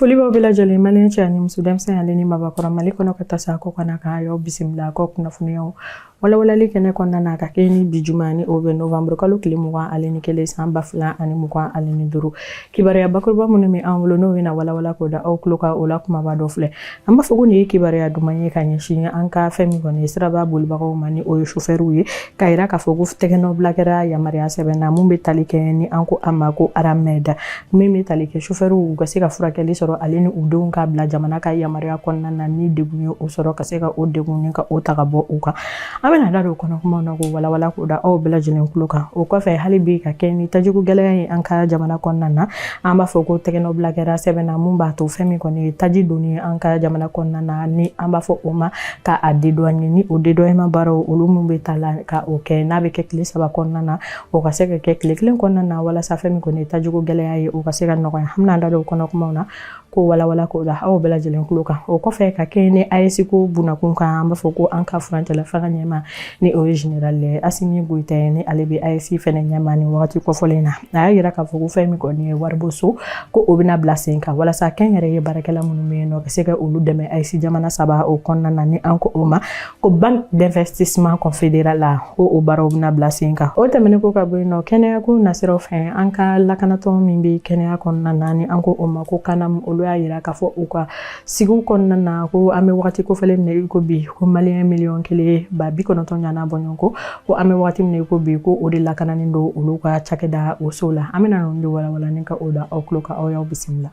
Foli b'aw bɛɛ lajɛlen, maliyɛn cɛ ani muso, denmisɛn ale ni mabakɔrɔ, Mali kɔnɔ ka taa se a kɔkan, ka y'aw bisimila kɔ kunnafoniyaw walawalali kɛnɛ kɔnɔna na, ka kɛ ni bi juma ni o bɛ novembre kalo tile 21 san 2025. Kibaruya bakuruba minnu bɛ an bolo, n'o bɛna walawala k'o da aw tulo kan, o la kumaba dɔ filɛ. An b'a fɔ ko nin ye kibaruya duman ye ka ɲɛsin an ka fɛn min kɔni ye siraba bolibagaw ma, ni o ye sofɛriw ye, k'a yira k'a fɔ ko tɛgɛnɔbila kɛra yamaruya sɛbɛn na mun bɛ tali kɛ ni an ko a ma ko ARAMED, min bɛ tali kɛ sofɛriw u ka se ka furakɛli sɔrɔ ale ni u denw ka bila jamana ka yamaruya kɔnɔna na, ni degun ye o sɔrɔ, ka se ka o degun ni ka o ta ka bɔ u kan. An bɛna da don kɔnɔ kumaw na k'o walawala k'o da aw bɛɛ lajɛlen tulo kan. O kɔfɛ, hali bi ka kɛ ni tajiko gɛlɛya ye an ka jamana kɔnɔna na, an b'a fɔ ko tɛgɛnɔbila kɛra sɛbɛn na mun b'a to fɛn min kɔni ye taji donni an ka jamana kɔnɔna na, ni an b'a fɔ o ma ka a dédouaner, ni o dédouanement baaraw olu mun bɛ ta la ka o kɛ, n'a bɛ kɛ tile 3 kɔnɔna na, o ka se ka kɛ tile 1 kɔnɔna na, walasa fɛn min kɔni ye tajiko gɛlɛya ye, o ka se ka nɔgɔya. An bɛna da don kɔnɔ kumaw na k'o walawala k'o da aw bɛɛ lajɛlen tulo kan. O kɔfɛ, ka kɛ ni AES ko bunakun kan, an b'a fɔ ko an ka furancɛla fanga ɲɛmaa, ni o ye général Asimi Goyita ye, ni ale bɛ AES fɛnɛ ɲɛmaa ni wagati kɔfɔlen na, a y'a yira k'a fɔ ko fɛn min kɔni ye waribonso, ko o bɛna bila sen kan walasa kɛnyɛrɛye baarakɛla minnu bɛ yen nɔ, ka se ka olu dɛmɛ AES jamana saba o kɔnɔna na, ni an ko o ma ko Banque d'investissement confédéral la, ko o baaraw bɛna bila sen kan. O tɛmɛnen ko ka bɔ yen nɔ, kɛnɛya ko nasiraw fɛ, an ka lakanatɔn min bɛ kɛnɛya kɔnɔna na, ni an ko o ma ko CANAM, olu y'a yira k'a fɔ u ka sigiw kɔnɔna na ko an bɛ wagati kofɔlen min na i ko bi, ko maliyɛn miliyɔn 1 ba 90 ɲɔgɔnna bɔ ɲɔgɔn ko, ko an bɛ wagati min na i ko bi, ko o de lakananen don olu ka cakɛda o so la. An bɛna ninnu de walawala ni ka o da aw tulo kan. Aw y'aw bisimila.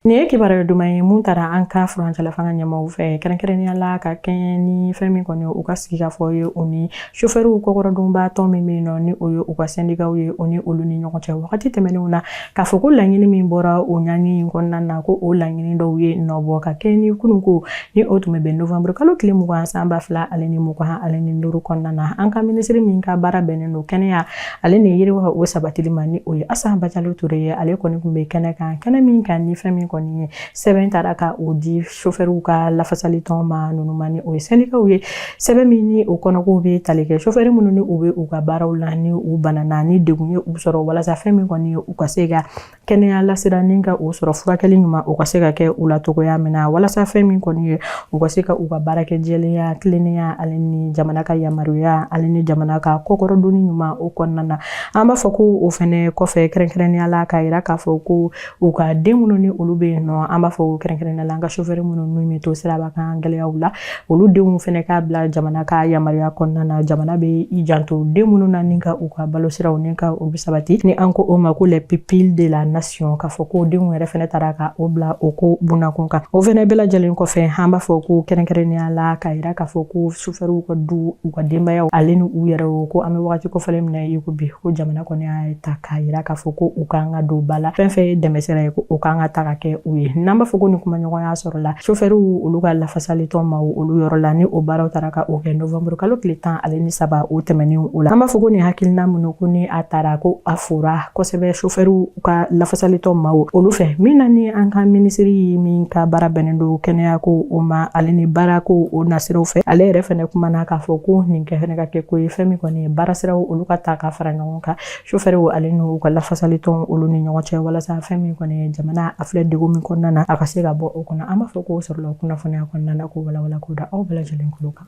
Nin ye kibaruya duman ye mun taara an ka furancɛla fanga ɲɛmaaw fɛ, kɛrɛnkɛrɛnnenya la ka kɛɲɛ ni fɛn min kɔni u ka sigikafɔ ye u ni sofɛriw kɔkɔrɔdonba tɔn min bɛ yen nɔ, ni o ye u ka sɛndikaw ye, o ni olu ni ɲɔgɔn cɛ wagati tɛmɛnenw na, k'a fɔ ko laɲini min bɔra o ɲangi in kɔnɔna na, ko o laɲini dɔw ye nɔ bɔ, ka kɛɲɛ ni kununko ni o tun bɛ bɛn novembre kalo tile 20 san 2025 kɔnɔna na. An ka minisiri min ka baara bɛnnen don kɛnɛya ale ni yiriwa o sabatili ma, ni o ye Asan Bajalo Ture ye, ale kɔni tun bɛ kɛnɛ kan, kɛnɛ min kan ni fɛn min kɔni ye sɛbɛn taara ka o di sofɛriw ka lafasali tɔn ma ninnu ma, ni o ye sɛndikaw ye. Sɛbɛn min ni o kɔnɔkow bɛ tali kɛ sofɛri minnu ni u bɛ u ka baaraw la, ni u banana, ni degun ye u sɔrɔ, walasa fɛn min kɔni ye u ka se ka kɛnɛya lasira ni ka o sɔrɔ, furakɛli ɲuman o ka se ka kɛ u la cogoya min na, walasa fɛn min kɔni ye u ka se ka u ka baara kɛ jɛlenya, tilennenya ale ni jamana ka yamaruya ale ni jamana ka kɔkɔrɔdonni ɲuman o kɔnɔna na. An b'a fɔ ko o fɛnɛ kɔfɛ, kɛrɛnkɛrɛnnenya la k'a yira k'a fɔ ko u ka den minnu ni olu bɛ yen nɔ, an b'a fɔ kɛrɛnkɛrɛnnenya la an ka sofɛri minnu n'u bɛ to siraba kan gɛlɛyaw la, olu denw fɛnɛ k'a bila jamana ka yamaruya kɔnɔna na. Jamana bɛ i janto den minnu na ni ka u ka balo siraw ni ka u bɛ sabati, ni an ko o ma ko les pupilles de la nation, k'a fɔ ko denw yɛrɛ fɛnɛ taara ka o bila o ko bunakun kan. O fɛnɛ bɛɛ lajɛlen kɔfɛ, an b'a fɔ ko kɛrɛnkɛrɛnnenya la k'a yira k'a fɔ ko sofɛriw ka du, u ka denbayaw ale ni u yɛrɛ, ko an bɛ wagati kofɔlen min na i ko bi, ko jamana kɔni y'a ta k'a yira k'a fɔ ko u kan ka don ba la, fɛn fɛn ye dɛmɛsira ye, ko o kan ka ta ka kɛ u ye. N'an b'a fɔ ko nin kumaɲɔgɔnya sɔrɔla sofɛriw olu ka lafasalitɔn maaw olu yɔrɔ la, ni o baaraw taara ka o kɛ novembre kalo tile 13 o tɛmɛnen o la. An b'a fɔ ko nin hakilina minnu ko ni a taara, ko a fora kosɛbɛ sofɛriw ka lafasalitɔn maaw olu fɛ, min na ni an ka minisiri min ka baara bɛnnen don kɛnɛya ko o ma ale ni baara ko o nasiraw fɛ, ale yɛrɛ fɛnɛ kumana k'a fɔ ko nin kɛ fɛnɛ ka kɛ ko ye fɛn min kɔni ye baara siraw olu ka ta ka fara ɲɔgɔn kan sofɛriw ale n'u ka lafasalitɔn olu ni ɲɔgɔn cɛ, walasa fɛn min kɔni ye jamana a filɛ degun min kɔnɔna na, a ka se ka bɔ o kɔnɔ. An b'a fɔ k'o sɔrɔla kunnafoniya kɔnɔna na k'o walawala k'o da aw bɛɛ lajɛlen tulo kan.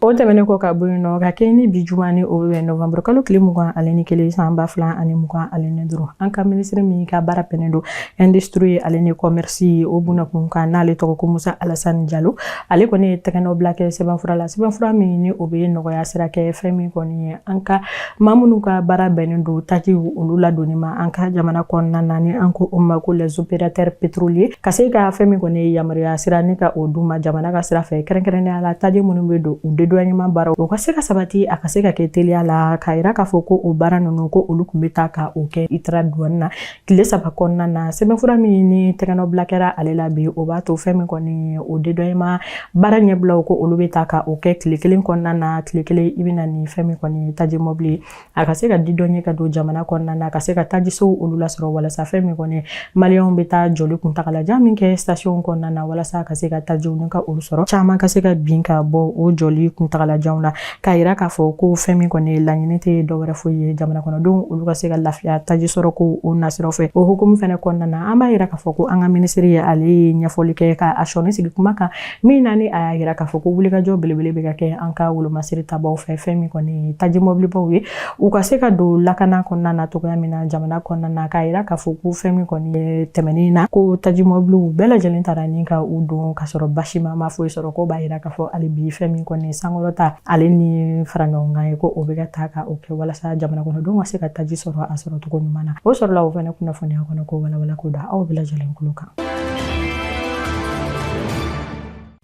O tɛmɛnen kɔ ka bɔ yen nɔ, ka kɛ ni bi juma ni o bɛ bɛn novembre kalo tile 21 san 2025, an ka minisiri min ka baara bɛnnen don industrie ale ni commerce o bunakun kan, n'ale tɔgɔ ko Musa Alasani Jalo, ale kɔni ye tɛgɛnɔbila kɛ sɛbɛnfura la, sɛbɛnfura min ni o bɛ nɔgɔya sira kɛ fɛn min kɔni ye an ka maa minnu ka baara bɛnnen don tajiw olu ladonni ma an ka jamana kɔnɔna na, ni an ko o ma ko les opérateurs pétroliers, ka se ka fɛn min kɔni ye yamaruya sira ni ka o d'u ma jamana ka sira fɛ, kɛrɛnkɛrɛnnenya la taji minnu bɛ don, u dédouanement baaraw o ka se ka sabati, a ka se ka kɛ teliya la, k'a yira k'a fɔ ko o baara ninnu, ko olu tun bɛ taa ka o kɛ ITRA douane na tile 3 kɔnɔna na. Sɛbɛnfura min ni tɛgɛnɔbila kɛra ale la bi, o b'a to fɛn min kɔni o dédouanement baara ɲɛbilaw, ko olu bɛ taa ka o kɛ tile 1 kɔnɔna na. Tile 1 i bɛ na ni fɛn min kɔni taji mɔbili, a ka se ka dédouaner ka don jamana kɔnɔna na, ka se ka tajisow olu lasɔrɔ, walasa fɛn min kɔni maliyɛnw bɛ taa jɔli kuntagalajan min kɛ station kɔnɔna na, walasa ka se ka tajiw ni ka olu sɔrɔ, caman ka se ka bin ka bɔ o jɔli. kuntagalajanw na, k'a yira k'a fɔ ko fɛn min kɔni laɲini tɛ dɔwɛrɛ foyi ye, jamana kɔnɔdenw olu ka se ka lafiya taji sɔrɔ ko o nasiraw fɛ. O hukumu fɛnɛ kɔnɔna na, an b'a yira k'a fɔ ko an ka minisiri ye, ale ye ɲɛfɔli kɛ ka a sɔɔni sigi kuma kan min na, ni a y'a yira k'a fɔ ko wulikajɔ belebele bɛ ka kɛ an ka wolomasiri tabaw fɛ, fɛn min kɔni taji mɔbilibaw ye, u ka se ka don lakana kɔnɔna na cogoya min na jamana kɔnɔna na, k'a yira k'a fɔ ko fɛn min kɔni ye tɛmɛnen na, ko taji mɔbiliw bɛɛ lajɛlen taara ni ka u don ka sɔrɔ basi ma foyi sɔrɔ. Ko b'a yira k'a fɔ hali bi fɛn min kɔni sankɔrɔta ale ni fara ɲɔgɔn kan ye, ko o bɛ ka taa ka o kɛ walasa jamana kɔnɔdenw ka se ka taji sɔrɔ a sɔrɔ cogo ɲuman na. O sɔrɔla o fɛnɛ kunnafoniya kɔnɔ ko walawala ko da aw bɛɛ lajɛlen tulo kan.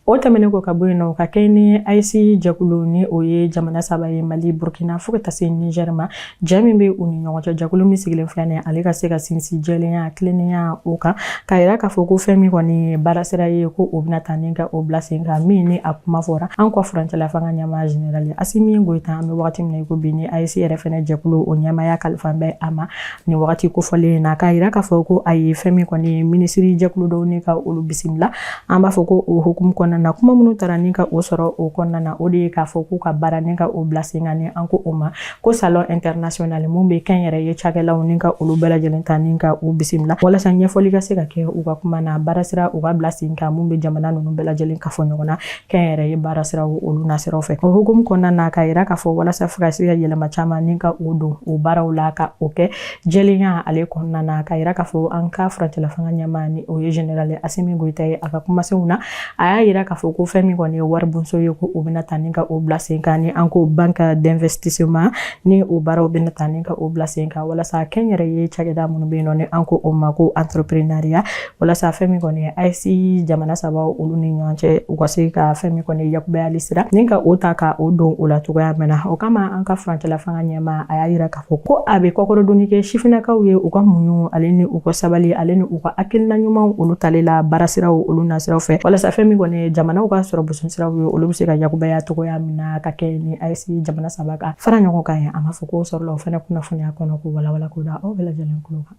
O tɛmɛnen kɔ ka bɔ yen nɔ, ka kɛ ni AES jɛkulu, ni o ye jamana saba ye, Mali, Burkina fo ka taa se Niger ma, jɛ min bɛ u ni ɲɔgɔn cɛ, jɛkulu min sigilen filɛ nin ye, ale ka se ka sinsin jɛlenya, tilennenya o kan, k'a yira k'a fɔ ko fɛn min kɔni ye baarasira ye, ko o bɛna taa ni ka o bila sen kan, min ni a kuma fɔra an ka furancɛla fanga ɲɛmaa général Asimi Goyita, an bɛ wagati min na i ko bi, ni AES yɛrɛ fɛnɛ jɛkulu o ɲɛmaaya kalifa bɛ a ma nin wagati kofɔlen in na, k'a yira k'a fɔ ko a ye fɛn min kɔni ye minisiri jɛkulu dɔw ni ka olu bisimila. An b'a fɔ ko o hukumu kɔnɔna na, kuma minnu taara ni ka o sɔrɔ o kɔnɔna na, o de ye k'a fɔ k'u ka baara ni ka o bila sen kan, ni an ko o ma ko salon international mun bɛ kɛnyɛrɛye cakɛlaw ni ka olu bɛɛ lajɛlen ta ni ka u bisimila, walasa ɲɛfɔli ka se ka kɛ u ka kuma na, baarasira u ka bila sen kan mun bɛ jamana ninnu bɛɛ lajɛlen kafo ɲɔgɔn na kɛnyɛrɛye baarasiraw olu nasiraw fɛ. O hukumu kɔnɔna na, k'a yira k'a fɔ walasa fo ka se ka yɛlɛma caman ni ka o don o baaraw la, ka o kɛ jɛlenya ale kɔnɔna na, k'a yira k'a fɔ an ka furancɛla fanga ɲɛmaa, ni o ye général Asimi Goyita ye, a ka kumasenw na, a y'a yira k'a fɔ ko fɛn min kɔni ye waribonso ye, ko o bɛna ta ni ka o bila sen kan, ni an ko banque d'investissement, ni o baaraw bɛna ta ni ka o bila sen kan, walasa kɛnyɛrɛye cakɛda minnu bɛ yen nɔ, ni an ko o ma ko entrepreneuriat, walasa fɛn min kɔni ye AES jamana saba olu ni ɲɔgɔn cɛ, u ka se ka fɛn min kɔni yakubayali sira ni ka o ta ka o don o la cogoya min na. O kama, an ka furancɛla fanga ɲɛmaa, a y'a yira k'a fɔ ko a bɛ kɔkɔrɔdonni kɛ sifinnakaw ye, u ka muɲu ale ni u ka sabali ale ni u ka hakilina ɲumanw olu tali la baarasiraw olu nasiraw fɛ, walasa fɛn min kɔni ye jamanaw ka sɔrɔ boson siraw ye, olu bɛ se ka yakubaya cogoya min na, ka kɛ ni AES jamana saba ka fara ɲɔgɔn kan ye. An b'a fɔ k'o sɔrɔla o fɛnɛ kunnafoniya kɔnɔ ko walawala ko da aw bɛɛ lajɛlen tulo kan.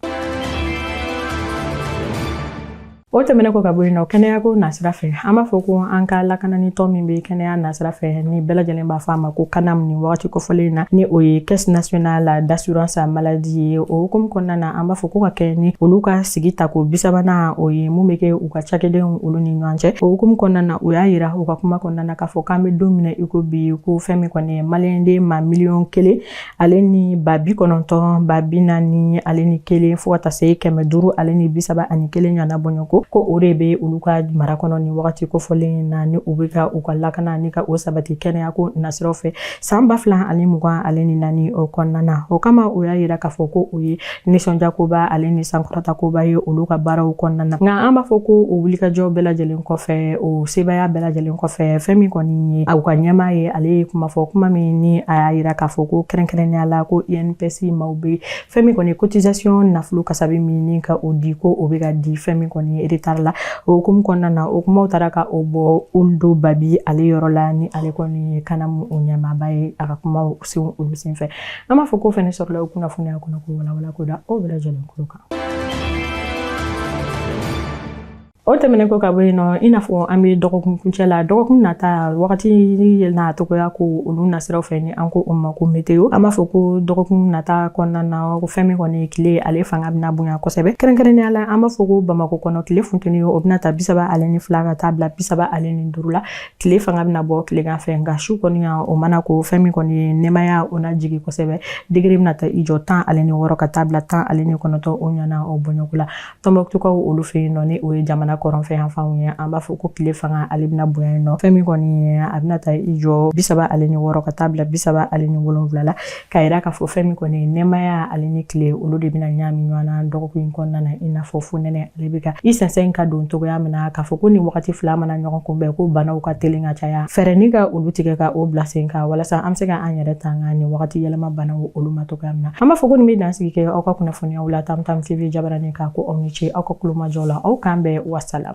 O tɛmɛnen kɔ ka bɔ yen nɔ, kɛnɛyako nasira fɛ, an b'a fɔ ko an ka lakanani tɔn min bɛ kɛnɛya nasira fɛ, ni bɛɛ lajɛlen b'a fɔ a ma ko CANAM nin wagati kofɔlen na, ni o ye Caisse nationale d'assurance maladie ye, o hukumu kɔnɔna na, an b'a fɔ ko ka kɛ ni olu ka sigi tako 30nan, o ye mun bɛ kɛ u ka cakɛdenw olu ni ɲɔgɔn cɛ. O hukumu kɔnɔna na, u y'a yira u ka kuma kɔnɔna na k'a fɔ k'an bɛ don min na i ko bi, ko fɛn min kɔni ye maliyɛnden maa 1 miliyɔn ale ni ba 90 ba 41 fo ka taa se 531 ɲɔgɔnna bɔɲɔgɔn, ko o de bɛ olu ka mara kɔnɔ nin wagati kofɔlen na, ni u bɛ ka u ka lakana ni ka o sabati kɛnɛyako nasiraw fɛ san 2024 o kɔnɔna na. O kama, o y'a yira k'a fɔ ko o ye nisɔndiyakoba ale ni sankɔrɔtakoba ye olu ka baaraw kɔnɔna na. Nka an b'a fɔ ko o wulikajɔ bɛɛ lajɛlen kɔfɛ, o sebaaya bɛɛ lajɛlen kɔfɛ, fɛn min kɔni ye u ka ɲɛmaa ye, ale ye kuma fɔ, kuma min ni a y'a yira k'a fɔ ko kɛrɛnkɛrɛnnenya la, ko INPS maaw bɛ fɛn min kɔni cotisation nafolo kasabi min ni ka o di, ko o bɛ ka di fɛn min kɔni retard la. O hukumu kɔnɔna na, o kumaw taara ka o bɔ Uldo Babi ale yɔrɔ la, ni ale kɔni ye CANAM o ɲɛmaaba ye, a ka kumaw sen olu senfɛ. An b'a fɔ ko fɛnɛ sɔrɔla o kunnafoniya kɔnɔ ko walawala ko da aw bɛɛ lajɛlen tulo kan. O tɛmɛnen kɔ ka bɔ yen nɔ, i n'a fɔ an bɛ dɔgɔkun kuncɛ la, dɔgɔkun nata wagati n'a togoya ko olu nasiraw fɛ, ni an ko o ma ko météo, an b'a fɔ ko dɔgɔkun nata kɔnɔna na, ko fɛn min kɔni tile ale fanga bɛna bonya kosɛbɛ. Kɛrɛnkɛrɛnnenya la, an b'a fɔ ko Bamakɔ kɔnɔ, tile funteni o bɛna ta 32 ka taa bila 35 la. Tile fanga bɛna bɔ tilegan fɛ, nka su kɔni o mana ko fɛn min kɔni ye nɛmaya, o na jigin kosɛbɛ. Degré bɛna taa i jɔ 16 ka taa bila 19 o ɲɔgɔnna o bɔɲɔgɔn la. Tɔnbɔkutukaw olu fɛ yen nɔ, ni o ye jamana kɔrɔnfɛ yanfanw ye, an b'a fɔ ko tile fanga ale bɛna bonya yen nɔ. Fɛn min kɔni ye a bɛna taa i jɔ 36 ka taa bila 37 la, k'a yira k'a fɔ fɛn min kɔni ye nɛmaya ale ni tile, olu de bɛna ɲaami ɲɔgɔn na dɔgɔkun in kɔnɔna na, i n'a fɔ fonɛnɛ ale bɛ ka i sɛnsɛn ka don cogoya min na, k'a fɔ ko nin wagati fila mana ɲɔgɔn kunbɛn, ko banaw ka teli ka caya. Fɛɛrɛ ni ka olu tigɛ ka o bila sen kan, walasa an bɛ se ka an yɛrɛ tanga nin wagati yɛlɛma banaw olu ma cogoya min na. An b'a fɔ ko nin bɛ dansigi kɛ aw ka kunnafoniyaw la Tam Tam TV jabaranin kan. Ko aw ni ce aw ka kulomajɔ la. Aw k'an bɛn, wasalam.